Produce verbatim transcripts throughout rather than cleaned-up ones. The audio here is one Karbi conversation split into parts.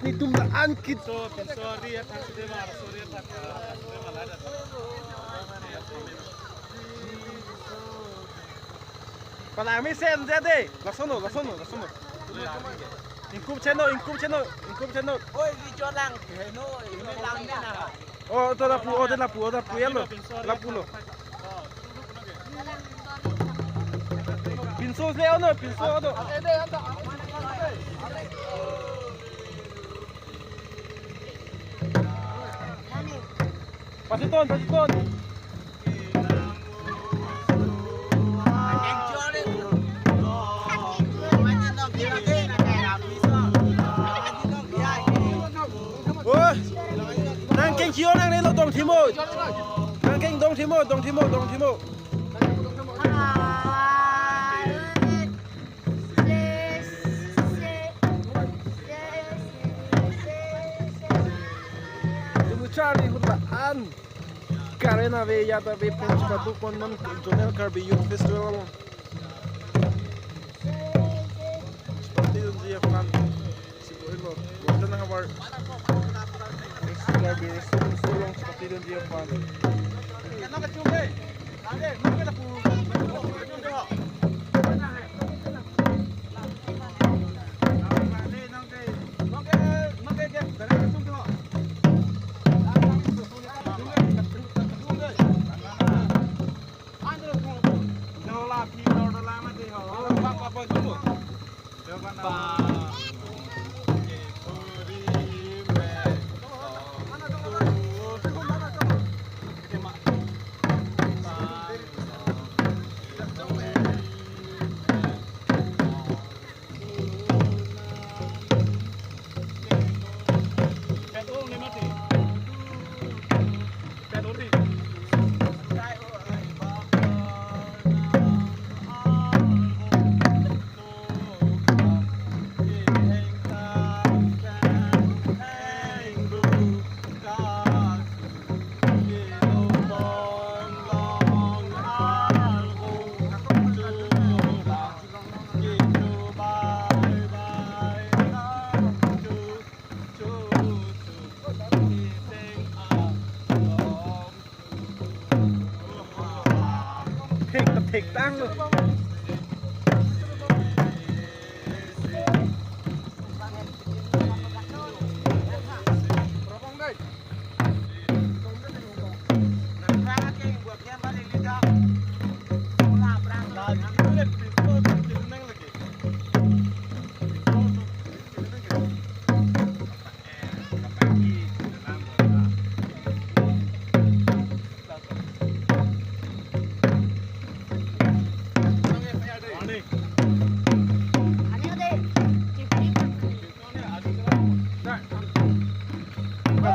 Netum la-an kit. So, pinso ri athak side ma, so ri athak, athak side ma, la da. Pala ami sen je de. Lasono, lasono, lasono. Ingkup cheno, ingkup cheno, ingkup cheno. Oi, di cholang. Heno, ini lang na. Oh, to lapu, oh, to lapu, oh, lapu ya lo. Lapu lo. Pinso le ono, pinso ono. Pasiton, pasiton. Oh, nangkeng chio nangne lo dong thimo. Nangkeng dong thimo, dong thimo, dong thimo. Charli hut la-an. Karen ave, yat ave, pen chepatu pon non Zonal Karbi Youth Festival along. Chepatedunji aphan. Sipo ilo. Boten havar. Karbi Resource Council along chepatedunji aphan. Thek ta thektang lo.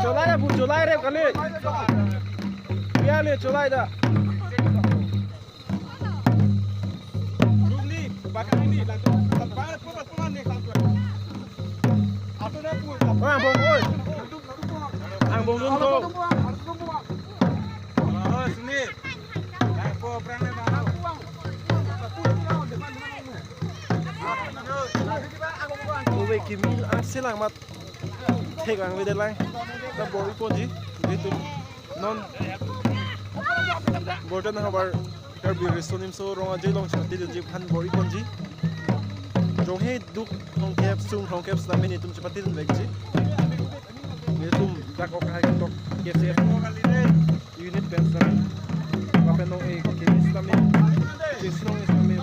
Cholai da, bu cholai rep kali. Biar le cholai da. Ang bong oi. Ang bong dun ko. Ove kimi angse lang mat. Thek lang vedet lang. Ta bor-i ponji. Itum non Borjan havar Karbi Riso Nimso Rong Aje along chepatedunji aphan bor-i ponji. Jonghe duk thongkep sung thongkep sitame netum chepatedun vekji. Netum dak ok hai tok K C F unit pen sitame. Lapen non e K C F sitame. K C F sitame.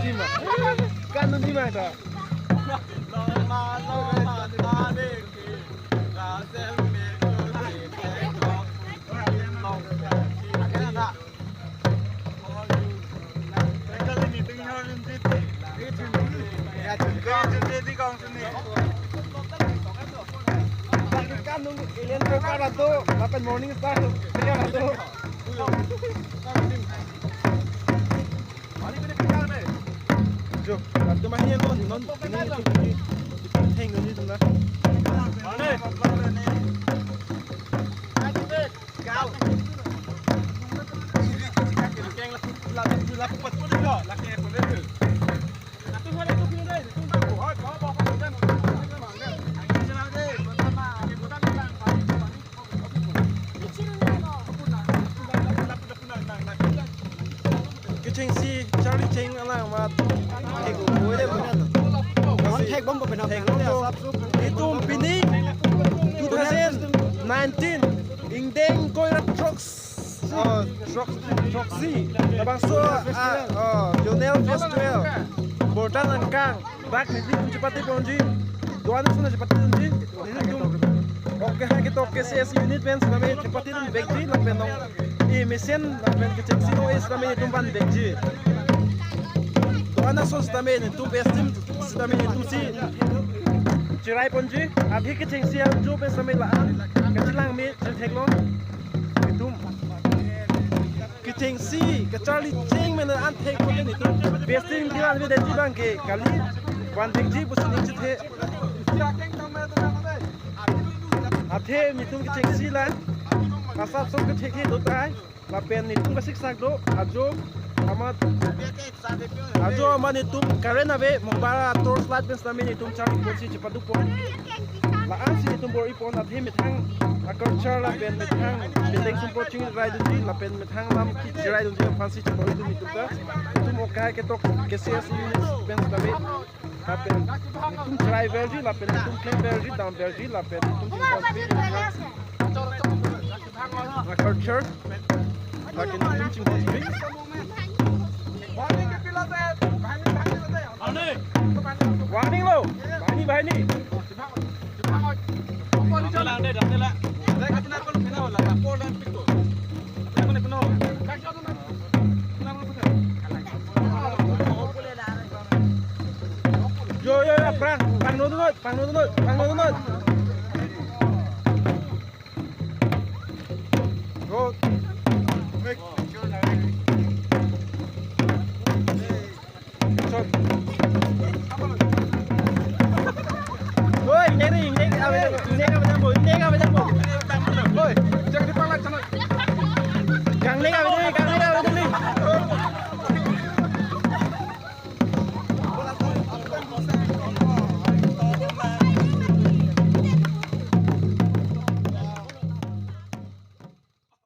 Kan nunji ma ta. Kan nung Alien Poker atum, lapen Morning Star atum, atum. Jo, atum ahin non, non, non, theng non, non, non. Kechengsi, charli cheng alang ma. Thek o, o, de, thek bom, thek bom. Itum pini two thousand nineteen, ingdeng ingkoi ra throksi, oh, throk, throksi. Labangso, ah, oh, Zonal Festival. Borta Langkang. Dak nelitum chepate ponji. Do-an ason chepate ponji. Nelitum. Oke, ha ketok K C S unit pen sitame chepate dun vekji lapen non. E mesen lapen kechengsi no es sitame itum van vekji. Do-an ason sitame nelitum best team sitame nelitum si cherai ponji. Abhi kechengsi ajo pen sitame la-an. Kachelang me chethek lo. Itum. Kechengsi, kacharli cheng mena an thek pute nelitum. Best team kiran ve deti bang ke kali. Van vekji pusi ning chethe. Athe nelitum kechengsi la. Asap sop kethek he do tai. Lapen nelitum kasiksak do. Ajo amat. Ajo amat nelitum current ave. Mobile torch light pen sitame nelitum charli ponsi chepadu pon. La-an si nelitum bor-i pon athe methang a-culture lapen methang bendeng sumpot chingrai dunji lapen methang lam ki chingrai dunji aphansi chibor-i dun itum ta. Itum okai ketok K C S unit pen sitame. Lapen itum chingrai verji lapen itum klem verji, dam verji lapen itum chingkoi a-culture. Lapen itum chingkoi. Warning lo. Bahini, bahini. Yo, yo, yo, prang, prang nodunot, prang nodunot, prang nodunot. Go.